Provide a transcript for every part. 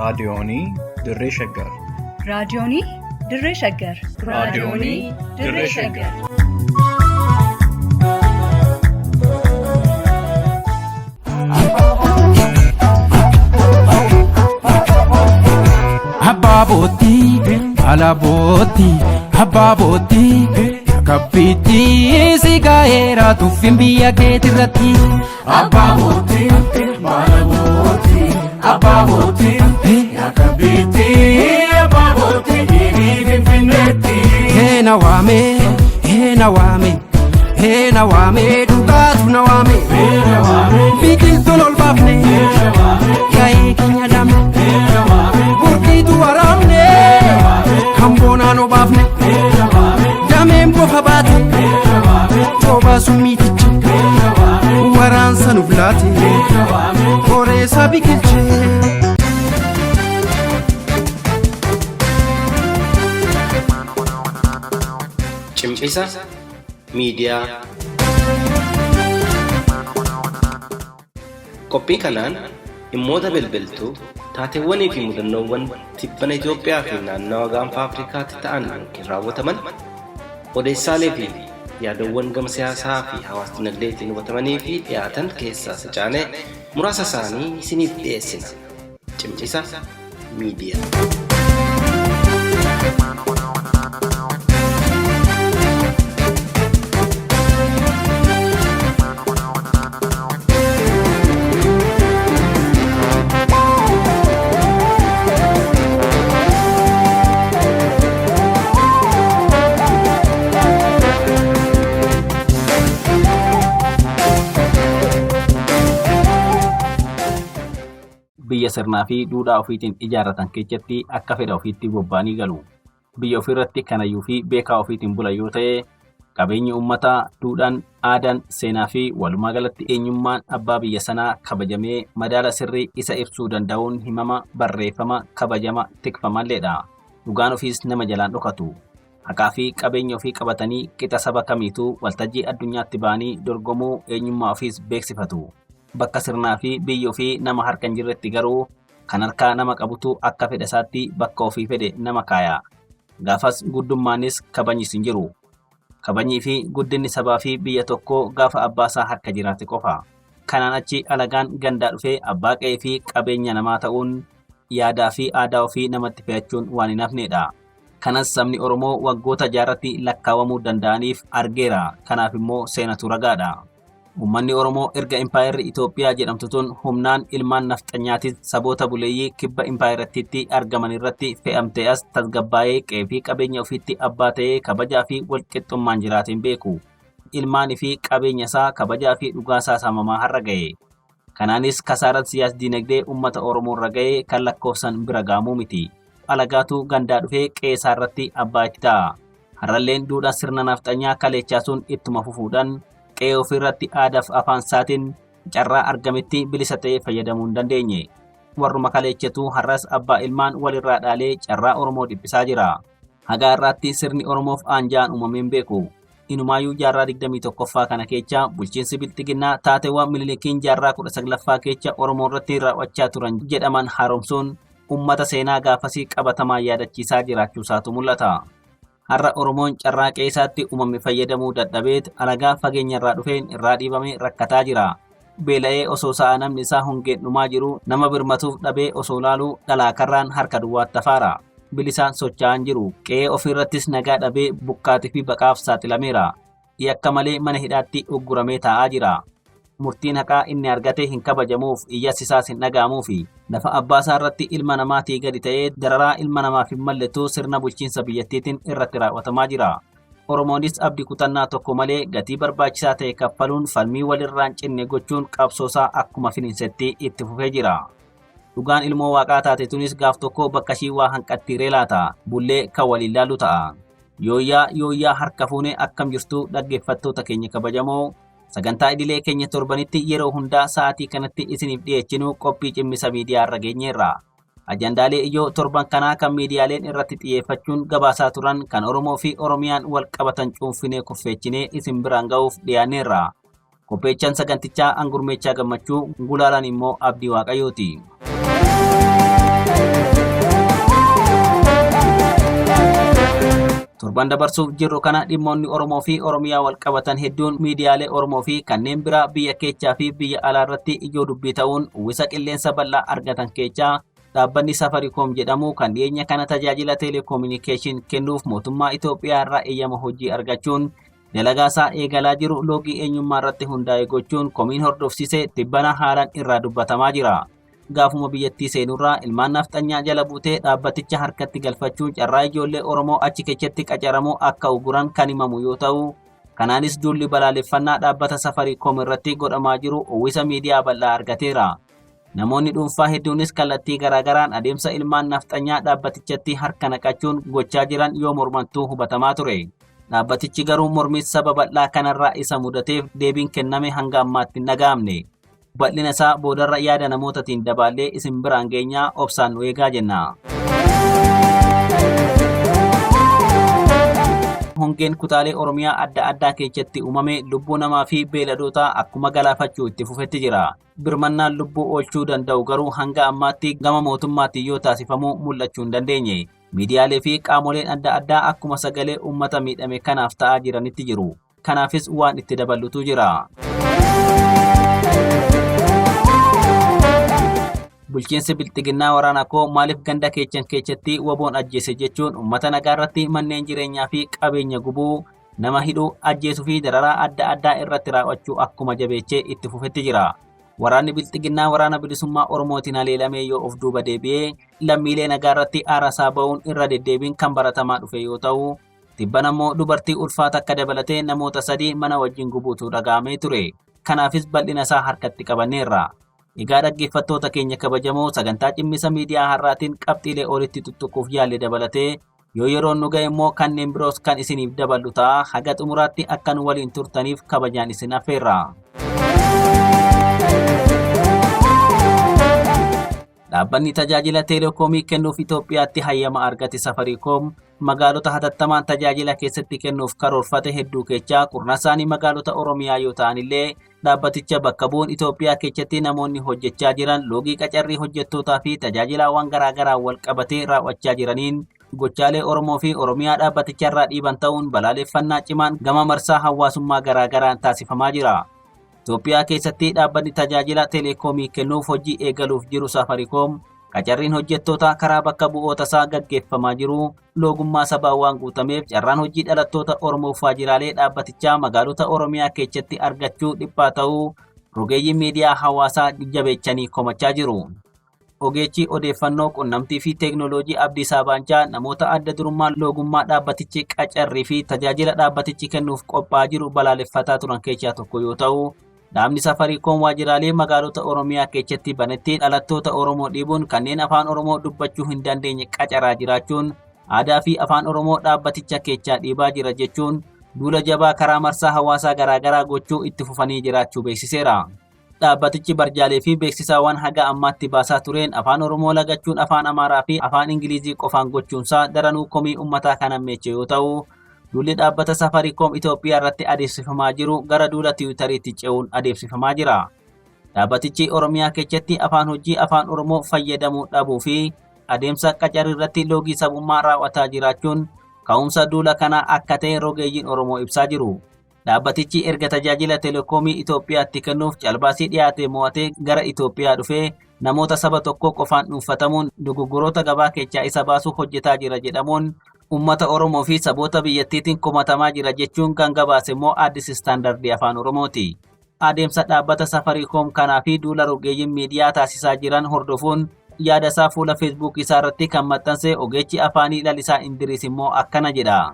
Raadiyoonii Dirree Shaggar. Raadiyoonii Dirree Shaggar. Raadiyoonii Dirree Shaggar. Abbaa boottii haala boottii abbaa boottii kabbiitti si gaa'eera tuffin biyya keetirratti. Abbaa boottii haala boottii abbaa boottii kabbiitti abbaa boottii dhiirii finfinneetti. Heena waame heena waame heena waame dhugaatu na waame. Biqiltuun ol baafne ga'ee keenya dhaabne. Burqiitu waraabne kan boonaan obaafne dameen bofa baate cobaa summiiticha waraansa nuuf laate qoreessa biqilche. Cimcisa Miidiyaa. Qophii kanaan dhimmoota bilbiltuu, taateewwanii fi mudannoowwan tibbana Itoophiyaa fi naannawa gaanfa Afrikaatti ta'an yookiin raawwataman, odeessaalee fi yaadawwan gama siyaasaa fi hawaas-dinagdeetiin hubatamanii fi dhiyaatan keessaa secaanee muraasa isaanii isiniif dhiyeessina. Cimcisa Miidiyaa. Biyya sirnaa fi duudhaa ofiitiin ijaarratan keessatti akka fedha ofiitti bobba'anii galu. Biyya ofiirratti kanayyuu fi beekaa ofiitiin bulan yoo ta'e, qabeenyi uummataa, duudhaan, aadaan, seenaa fi walumaa galatti eenyummaan abbaa biyya sanaa kabajamee madaala sirrii isa ibsuu danda'uun himama, barreeffama, kabajama, tikfamalleedha. Dhugaan ofiis nama jalaan dhokatu. Haqaa fi qabeenya ofii qabatanii qixa saba kamiituu waltajjii addunyaatti ba'anii dorgomuu eenyummaa ofiis beeksifatu. Bakka sirnaa fi biyyi ofii nama harka hin jirretti garuu kan harkaa nama qabutu akka fedha isaatti bakka ofii fedhe nama kaaya. Gaafas guddummaanis kabajnis hin jiru. Kabajnii fi guddinni sabaa fi biyya tokkoo gaafa abbaasaa harka jiraate qofa. Kanaan achi alagaan gandaa dhufee abbaa qe'ee fi qabeenya namaa ta'uun yaadaa fi aadaa ofii namatti fe'achuun waan hin hafneedha. Kanas sabni Oromoo waggoota jaarratti lakkaawamuu danda'aniif argeera. Kanaaf immoo seenatu ragaadha. Uummanni Oromoo erga impaayerri Itoophiyaa jedhamtu tun humnaan ilmaan nafxanyaatiin saboota buleeyyii kibba impaayerattiitti argaman irratti fe'amtee as tasgabbaa'ee qe'ee fi qabeenya ofiitti abbaa ta'ee kabajaa fi walqixxummaan jiraatee hin beeku. Ilmaanii fi qabeenya isaa kabajaa fi dhugaa isaa saamamaa har'a ga'e. Kanaanis kasaaraan siyaas diinagdee uummata Oromoo irra ga'e kan lakkoofsan bira ga'amuu miti. Alagaatu gandaa dhufee qe'ee isaa irratti abbaa itti ta'a. Har'alleen duudhaan sirna nafxanyaa kaleechaa sun ittuma fufuudhaan qe'ee ofiirratti aadaaf afaan isaatiin carraa argametti bilisa ta'ee fayyadamuu hin dandeenye. Warruma kaleechatu har'as abbaa ilmaan walirraa dhaalee carraa Oromoo dhiphisaa jira. Haga har'aatti sirni Oromoof aanja'aan uumamee hin beeku. Inumaayyuu jaarraa 21ffaa kana keessa bulchiinsi bilxiginnaa taateewwan Minilikiin jaarraa 19ffaa keessa Oromoo irratti raawwachaa turan jedhaman haaromsuun uummata seenaa gaafasii qabatamaa yaadachiisaa jiraachuusaatu mul'ata. Har'a Oromoon carraa qe'ee isaatti uumame fayyadamuu dadhabeet alagaa fageenya irraa dhufeen irraa dhiibamee rakkataa jira. Beela'ee osoo sa'a namni isaa hongeen dhumaa jiru nama birmatuuf dhabee osoo laaluu dhalaa karraan harka duwwaatti hafaara. Bilisaan socho'aa hin jiru. Qe'ee ofiirrattis nagaa dhabee buqqaatii fi baqaaf saaxilameera. Yakka malee mana hidhaatti ugguramee taa'aa jira. Murtiin haqaa inni argate hin kabajamuuf, iyyas isaas hin dhaga'amuufi. Lafa abbaasaa irratti ilma namaatii gadi ta'ee dararaa ilma namaaf hin malletu sirna bulchiinsa biyyattiitiin irratti raawwatamaa jira. Oromoonis abdii kutannaa tokko malee gatii barbaachisaa ta'e kaffaluun falmii walirraa hin cinne gochuun qabsoosaa akkuma finiinsetti itti fufee jira. Dhugaan ilmoo waaqaa taate tunis gaaf tokko bakka ishii waa hanqattiiree laata? Bullee kan waliin laallu ta'a. Yooyyaa yooyyaa harka fuune akkam jirtu dhaggeeffattoota keenya kabajamoo sagantaa idilee keenya torbanitti yeroo hundaa sa'aatii kanatti isiniif dhiyeechinu qophii cimmisa miidiyaa irra geenyeerra. Ajandaalee ijoo torban kanaa kan miidiyaaleen irratti xiyyeeffachuun gabaasaa turan kan Oromoo fi Oromiyaan wal qabatan cuunfinee kurfeechinee isin biraan ga'uuf dhiyaanneerra. Qopheechaan sagantichaa Angurmeechaa Gammachuu, gulaalaan immoo Abdii Waaqayyooti. Torban dabarsuuf jirru kana dhimmoonni Oromoo fi Oromiyaa wal qabatan hedduun miidiyaalee Oromoo fi kanneen biraa biyya keechaa fi biyya alaa irratti ijoo dubbii ta'uun uwwisa qilleensa bal'aa argatan keechaa dhaabbanni Safarikoom jedhamu kan dhiyeenya kana tajaajila teeleekoominikeeshin kennuuf mootummaa Itoophiyaa irraa eeyyama hojii argachuun dalagaasaa eegalaa jiru loogii eenyummaa irratti hundaa'e gochuun komiin hordofsiise tibbana haalaan irraa dubbatamaa jira. Gaafuma biyyattii seenurraa ilmaan nafxanyaa jala buutee dhaabbaticha harkatti galfachuun carraa ijoollee Oromoo achi keessatti qacaramuu akka uguran kan himamu yoo ta'u, kanaanis duulli balaaleffannaa dhaabbata Safarikoom irratti godhamaa jiru uwwisa miidiyaa bal'aa argateera. Namoonni dhuunfaa hedduunis kallattii garaagaraan adeemsa ilmaan nafxanyaa dhaabbatichatti harka naqachuun gochaa jiran yoo mormantuu hubatamaa ture. Dhaabbatichi garuu mormii saba bal'aa kanarraa isa mudateef deebiin kenname hanga ammaatti hin dhaga'amne. Bal'ina isaa boodarra yaada namootaatiin dabaallee isin biraan geenyaa obsaan nu eegaa jenna. Hongeen kutaalee Oromiyaa adda addaa keessatti uumame lubbuu namaa fi beeladootaa akkuma galaafachuu itti fufetti jira. Birmannaan lubbuu oolchuu danda'u garuu hanga ammaatti gama mootummaatiin yoo taasifamu mul'achuu hin dandeenye. Miidiyaalee fi qaamoleen adda addaa akkuma sagalee uummata miidhame kanaaf ta'aa jiranitti jiru. Kanaafis waan itti daballutu jira. Bulchiinsi Bilxiginnaa waraana koo maaliif ganda keechan keessatti waboon ajjeese jechuun uummata nagaa irratti manneen jireenyaa fi qabeenya gubuu, nama hidhuu, ajjeesuu fi dararaa adda addaa irratti raawwachuu akkuma jabeechee itti fufetti jira. Waraanni Bilxiginnaa waraana bilisummaa Oromootiin haleelamee yoo of duuba deebi'ee lammiilee nagaa irratti aarasaa ba'uun irra deddeebiin kan baratamaa dhufe yoo ta'u, tibbana immoo dubartii ulfaata akka dabalatee namoota sadii mana wajjin gubuutu dhaga'amee ture. Kanaafis bal'ina isaa harkatti qabanneerra. Egaa dhaggeeffattoota keenya kabajamoo sagantaa cimmisa miidiyaa har'aatiin qabxiilee olitti tuttuquuf yaalle dabalatee yoo yeroon nu ga'e immoo kanneen biroos kan isiniif daballu ta'a haga xumuraatti akka nu waliin turtaniif kabajaan isin affeerra. Dhaabbanni tajaajila teelekoomii kennuuf Itoophiyaatti hayyama argate Safarikoom magaalota hatattamaan tajaajila keessatti kennuuf karoorfate hedduu keessaa kurna isaanii magaalota Oromiyaa yoo ta'anillee dhaabbaticha bakka bu'uun Itoophiyaa keessatti namoonni hojjechaa jiran loogii qacarrii hojjettootaa fi tajaajilaawwan garaagaraa wal qabatee raawwachaa jiraniin gochaalee Oromoo fi Oromiyaa dhaabbaticharraa dhiiban ta'uun balaaleffannaa cimaan gama marsaa hawaasummaa garaagaraan taasifamaa jira. Itoophiyaa keessatti dhaabbanni tajaajila teelekoomii kennuuf hojii eegaluuf jiru Safarikoom qacarriin hojjettoota karaa bakka bu'oota isaa gaggeeffamaa jiru loogummaa sabaa waan guutameef carraan hojii dhalattoota Oromoof waajjiraalee dhaabbatichaa magaalota Oromiyaa keessatti argachuu dhiphaa ta'uu rogeeyyiin miidiyaa hawaasaa jabeechanii komachaa jiru. Ogeechi odeeffannoo qunnamtii fi teeknooloojii Abdiisaa Baancaa namoota adda durummaan loogummaa dhaabbatichi qacarrii fi tajaajila dhaabbatichi kennuuf qophaa'aa jiru balaaleffataa turan keessaa tokko yoo ta'u, dhaabni Safarikoom waajjiraalee magaalota Oromiyaa keessatti banetti dhalattoota Oromoo dhiibuun kanneen afaan Oromoo dubbachuu hin dandeenye qacaraa jiraachuun aadaa fi afaan Oromoo dhaabbaticha keessaa dhiibaa jira jechuun duula jabaa karaa marsaa hawaasaa garaagaraa gochuu itti fufanii jiraachuu beeksiseera. Dhaabbatichi barjaalee fi beeksisaawwan haga ammaatti baasaa tureen afaan Oromoo lagachuun afaan Amaaraa fi afaan Ingilizii qofaan gochuunsaa daranuu komii uummataa kan hammeeche yoo ta'u, duulli dhaabbata Safarikoom Itoophiyaa irratti adeemsifamaa jiru gara duula Tiwutariitti ce'uun adeemsifamaa jira. Dhaabbatichi Oromiyaa keessatti afaan hojii afaan Oromoo fayyadamuu dhabuu fi adeemsa qacarrii irratti loogii sabummaa raawwataa jiraachuun ka'umsa duula kanaa akka ta'e rogeeyyiin Oromoo ibsaa jiru. Dhaabbatichi erga tajaajila telekoomii Itoophiyaatti kennuuf calbaasii dhiyaate mo'atee gara Itoophiyaa dhufee namoota saba tokko qofaan dhuunfatamuun dogoggoroota gabaa keessaa isa baasuuf hojjetaa jira jedhamuun uummata Oromoo fi saboota biyyattiitiin komatamaa jira jechuun kan gabaase immoo Addis Istaandardii Afaan Oromooti. Adeemsa dhaabbata Safarikoom kanaa fi duula rogeeyyiin miidiyaa taasisaa jiran hordofuun yaada isaa fuula Feesbuuk isaa irratti kan maxxanse ogeechi afaanii Lalisaa Indiriis immoo akkana jedha.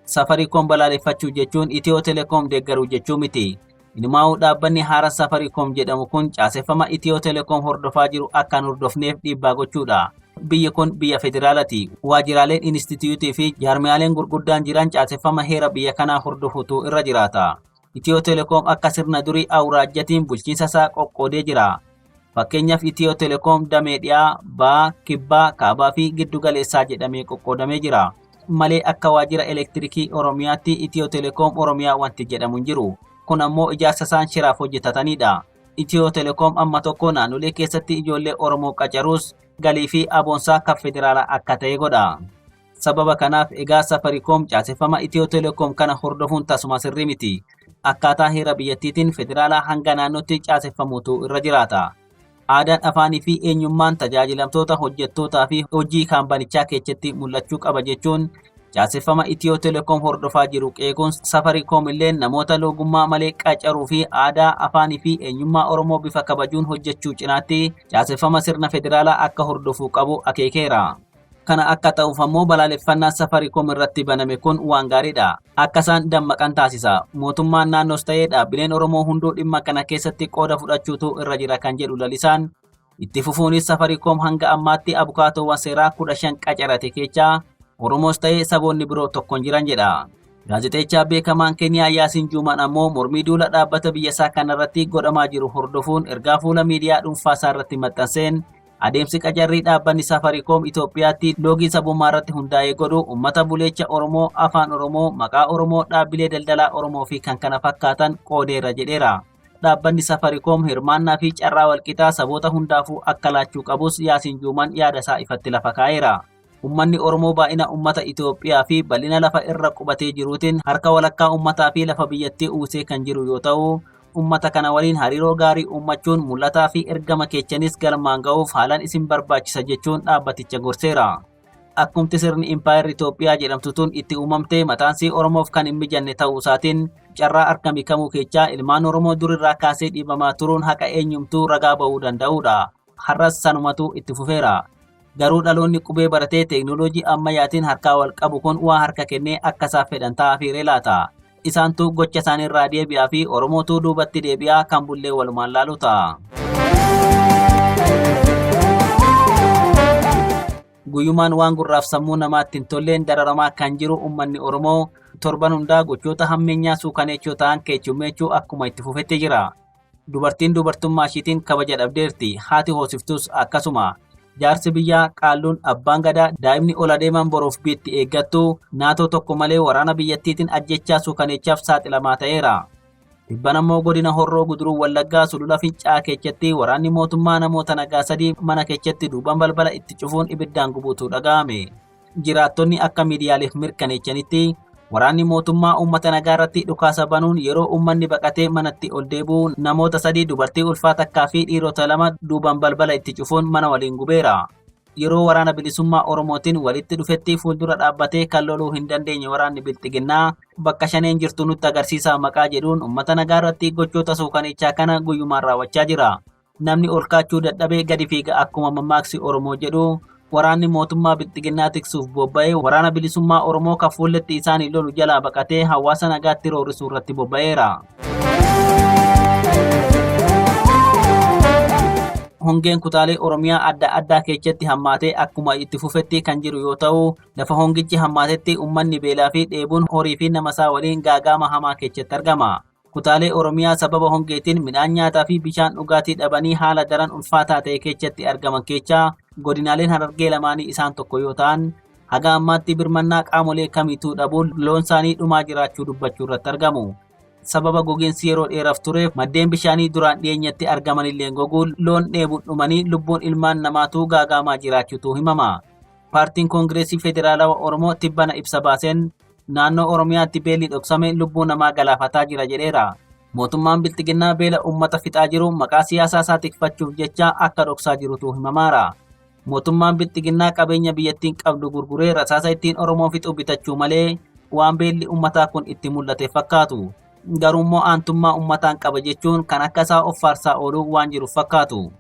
Safarikoom balaaleffachuu jechuun Itiyoo Telekoom deeggaruu jechuu miti. Inumaa'uu dhaabbanni haaraa Safarikoom jedhamu kun caaseffama Itiyoo Telekoom hordofaa jiru akka hin hordofneef dhiibbaa gochuudha. Biyyi kun biyya federaalaati. Waajjiraaleen inistituutii fi jaarmiyaaleen gurguddaan jiran caaseffama heera biyya kanaa hordofutu irra jiraata. Itiyoo Telekoom akka sirna durii awuraajjatiin bulchiinsa isaa qoqqoodee jira. Fakkeenyaaf Itiyoo Telekoom damee dhiyaa, ba'aa, kibbaa, kaabaa fi giddu galeessaa jedhamee qoqqoodamee jira. Malee akka waajjira elektirikii Oromiyaatti Itiyoo Telekoom Oromiyaa wanti jedhamu hin jiru. Kun ammoo ijaarsa isaan shiraaf hojjetatanidha. Itiyoo Telekoom amma tokko naannolee keessatti ijoollee Oromoo qacaruus galii fi aboonsaa kan federaalaa akka ta'e godha. Sababa kanaaf egaa Safarikoom caaseffama Itiyoo Telekoom kana hordofuun tasuma sirrii miti. Akkaataa heera biyyattiitiin federaalaa hanga naannootti caaseffamuutu irra jiraata. Aadaan afaanii fi eenyummaan tajaajilamtoota hojjettootaa fi hojii kaampanichaa keessatti mul'achuu qaba jechuun caaseffama Itiyoo Telekoom hordofaa jiru qeequun Safarikoom illee namoota loogummaa malee qacaruu fi aadaa afaanii fi eenyummaa Oromoo bifa kabajuun hojjechuu cinaatti caaseffama sirna federaalaa akka hordofuu qabu akeekeera. Kana akka ta'uuf ammoo balaaleffannaan Safarikoom irratti baname kun waan gaariidha. Akka isaan dammaqan taasisa. Mootummaan naannoos ta'ee dhaabbileen Oromoo hunduu dhimma kana keessatti qooda fudhachuutu irra jira kan jedhu lalisaan. Itti fufuunis Safarikoom hanga ammaatti abukaatoowwan seeraa 15 qacarate keessaa Oromoos ta'ee saboonni biroo tokko hin jiran jedha. Gaazexeechaa beekamaan Keeniyaa Yaasiin Juumaan ammoo mormii duula dhaabbata biyyasaa kanarratti godhamaa jiru hordofuun ergaa fuula miidiyaa dhuunfaasaa irratti maxxanseen adeemsi qacarrii dhaabbanni Safarikoom Itoophiyaatti loogii sabummaa irratti hundaa'ee godhu uummata buleecha Oromoo, afaan Oromoo, maqaa Oromoo, dhaabbilee daldalaa Oromoo fi kan kana fakkaatan qoodeera jedheera. Dhaabbanni Safarikoom hirmaannaa fi carraa walqixaa saboota hundaafuu akka laachuu qabus Yaasiin Juumaan yaada isaa ifatti lafa kaa'eera. Uummanni Oromoo baay'ina uummata Itoophiyaa fi bal'ina lafa irra qubatee jiruutiin harka walakkaa uummataa fi lafa biyyattii uwwisee kan jiru yoo ta'u, uummata kana waliin hariiroo gaarii uummachuun mul'ataa fi ergama keechanis galmaan ga'uuf haalaan isin barbaachisa jechuun dhaabbaticha gorseera. Akkumti sirni Impaayerri Itoophiyaa jedhamtu tun itti uumamte mataansii Oromoof kan hin mijanne ta'uu isaatiin carraa argame kamuu keechaa ilmaan Oromoo durirraa kaasee dhiibamaa turuun haqa eenyumtuu ragaa ba'uu danda'udha. Har'as sanumatu itti fufeera. Garuu dhaloonni qubee baratee teeknooloojii ammayyaatiin harkaa wal qabu kun waa harka kennee akka isaaf fedhan ta'aa laata. Isaantu gocha isaaniirraa deebi'aa fi Oromootu duubatti deebi'aa kan bullee walumaan laalu ta'a. Guyyumaan waan gurraaf sammuu namaatti hin tolleen dararamaa kan jiru uummanni Oromoo torban hundaa gochoota hammeenyaa suukaneechoo ta'an keessummeechuu akkuma itti fufetti jira. Dubartiin dubartummaa ishiitiin kabaja dhabdeerti. Haati hoosiftus akkasuma. Jaarsi biyyaa qaalluun abbaan gadaa daa'imni ol adeeman boruuf biitti eeggattu naatoo tokko malee waraana biyyattiitiin ajjechaa suukaneechaaf saaxilamaa ta'eera. Dhibban ammoo godina Horroo Guduruu Wallaggaa Sulula Fincaa keessatti waraanni mootummaa namoota nagaa sadii mana keessatti duuban balbala itti cufuun ibiddaan gubuutu dhaga'ame. Jiraattonni akka miidiyaaleef mirkaneechanitti waraanni mootummaa uummata nagaa irratti dhukaasa banuun yeroo uummanni baqatee manatti ol deebi'u namoota sadii dubartii ulfaa takkaa fi dhiirota lama duuban balbala itti cufuun mana waliin gubeera. Yeroo waraana bilisummaa Oromootiin walitti dhufetti fuuldura dhaabbatee kan loluu hin dandeenye waraanni bilxiginnaa bakka shaneen jirtu nutti agarsiisaa maqaa jedhuun uummata nagaa irratti gochoota suukaneechaa kana guyyumaan raawwachaa jira. Namni ol kaachuu dadhabee gadi fiiga akkuma mammaaksi Oromoo jedhu waraanni mootummaa bilxiginnaa tiksuuf bobba'ee waraana bilisummaa Oromoo kan fuulletti isaanii lolu jalaa baqatee hawaasa nagaatti roorrisuu irratti bobba'eera. Hongeen kutaalee Oromiyaa adda addaa keessatti hammaatee akkuma itti fufetti kan jiru yoo ta'u, lafa hongichi hammaatetti uummanni beelaa fi dheebuun horii fi namasaa waliin gaagaama hamaa keessatti argama. Kutaalee Oromiyaa sababa hongeetiin midhaan nyaataa fi bishaan dhugaatii dhabanii haala daran ulfaataa ta'e keessatti argaman keessaa godinaaleen Harargee lamaanii isaan tokko yoo ta'an, haga ammaatti birmannaa qaamolee kamiituu dhabuun loon isaanii dhumaa jiraachuu dubbachuu irratti argamu. Sababa gogiinsi yeroo dheeraaf tureef maddeen bishaanii duraan dhiyeenyatti argaman illee goguun loon dheebuun dhumanii lubbuun ilmaan namaatu gaagaamaa jiraachuutu himama. Paartiin Koongireesii Federaalawaa Oromoo tibbana ibsa baaseen naannoo Oromiyaatti beelli dhoksame lubbuu namaa galaafataa jira jedheera. Mootummaan bilxiginnaa beela uummata fixaa jiru maqaa siyaasaa isaa tikfachuuf jecha akka dhoksaa jirutu himamaara. Mootummaan bilxiginnaa qabeenya biyyattiin qabdu gurguree rasaasa ittiin Oromoo fixu bitachuu malee waan beelli uummataa kun itti mul'ate fakkaatu. Garuu immoo aantummaa uummataan qaba jechuun kan akka isaa of faarsaa ooluu waan jiru fakkaatu.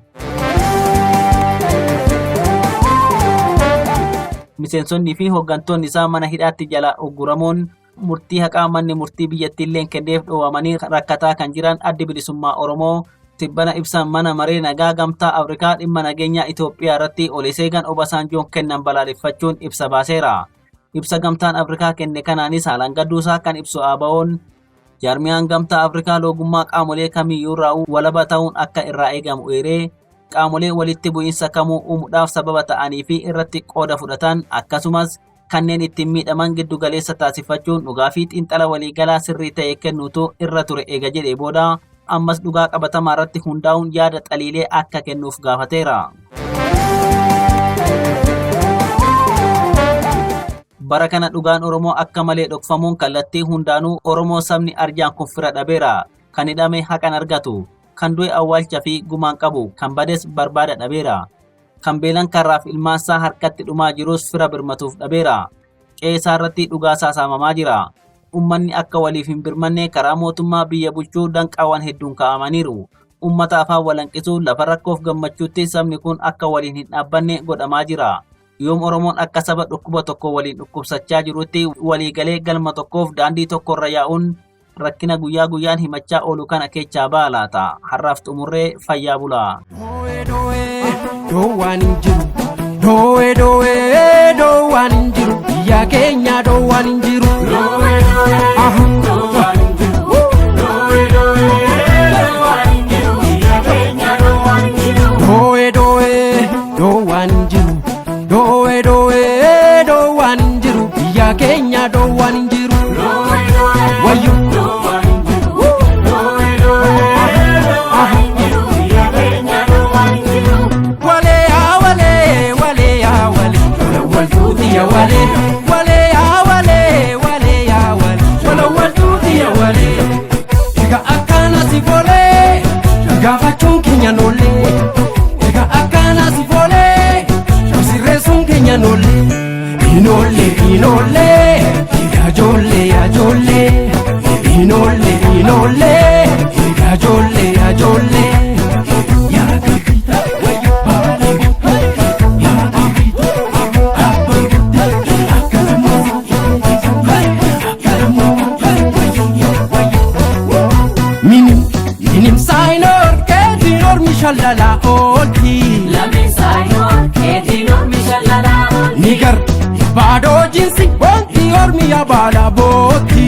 Miseensonni fi hooggantoonni isaa mana hidhaatti jala ugguramuun murtii haqaa manni murtii biyyattii illee kenneef dhoowwamanii rakkataa kan jiran addi bilisummaa Oromoo tibbana ibsan mana maree nagaa gamtaa Afrikaa dhimma nageenyaa Itoophiyaa irratti Oluseegan Obasanjoon kennan balaaleffachuun ibsa baaseera. Ibsa gamtaan Afrikaa kenne kanaanis haalaan gadduusaa kan ibsu ABO'n jaarmiyaan gamtaa Afrikaa loogummaa qaamolee kamiyyuu irraa walaba ta'uun akka irraa eegamu eeree qaamolee walitti bu'iinsa kamuu uumuudhaaf sababa ta'anii fi irratti qooda fudhatan akkasumas kanneen ittiin miidhaman giddu galeessa taasifachuun dhugaa fi xiinxala waliigalaa sirrii ta'e kennuutu irra ture eega jedhee booda ammas dhugaa qabatamaa irratti hundaa'uun yaada xaliilee akka kennuuf gaafateera. Bara kana dhugaan Oromoo akka malee dhokfamuun kallattii hundaanuu Oromoo sabni arjaan kun fira dhabeera. Kan hidhame haqan argatu. Kan du'e awwaalcha fi gumaan qabu. Kan bades barbaada dhabeera. Kan beelan karraaf ilmaansaa harkatti dhumaa jirus fira birmatuuf dhabeera. Qe'ee irratti dhugaasaa saamamaa jira. Uummanni akka waliif hin birmanne karaa mootummaa biyya bulchuu danqaawwan hedduun kaa'amaniiru. Uummata afaan walanqisuu lafa rakkoof gammachuutti sabni kun akka waliin hin dhaabbanne godhamaa jira. Yoom Oromoon akka saba dhukkuba tokko waliin dhukkubsachaa jirutti waliigalee galma tokkoof daandii tokkorra yaa'uun rakkina guyyaa guyyaan himachaa oolu kana keessaa ba'a laata? Har'aaf xumurree fayyaa bulaa. Doowwan hin jiru. Doowwe doowwe doowwan hin jiru. Biyya keenya doowwan hin jiru. Doowwe doowwe doowwan hin jiru. Doowwe doowwe doowwan hin jiru. Biyya keenya doowwan hin jiru. Wayyo. Walee yaa walee walee yaa walee walawaltuuti yaa walee walee yaa walee walee yaa walee walawaltuuti yaa walee. Egaa akkana si folee gaafachuun keenya noolee egaa akkana si folee sirreessuun keenya noolee inoollee inoollee ijoollee ijoollee inoollee inoollee ijoollee ijoollee. Minim minim saayinoor keetiin ormi shallala oolti. Nigar baadoo jinsi wanti ormi yabaala booti.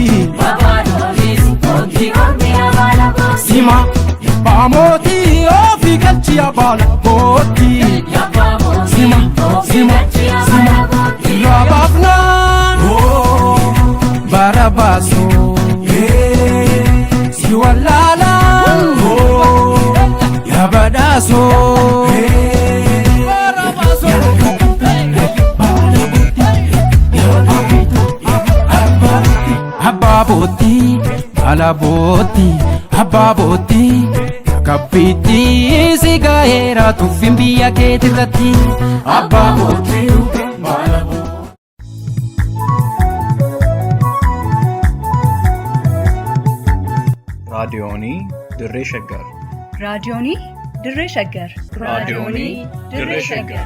Sima baamooti ofi galchi yabaala booti. Sima sima sima irraa baafnaa bara baasoo si wallaalaan yaa badhaasoo. Abbaa bootti baala bootti abbaa bootti kabbitti si gaheera tuffin biyya keetirratti abbaa bootti baala bootti. Raadiyoonii Dirree Shaggar. Raadiyoonii Dirree Shaggar. Raadiyoonii Dirree Shaggar.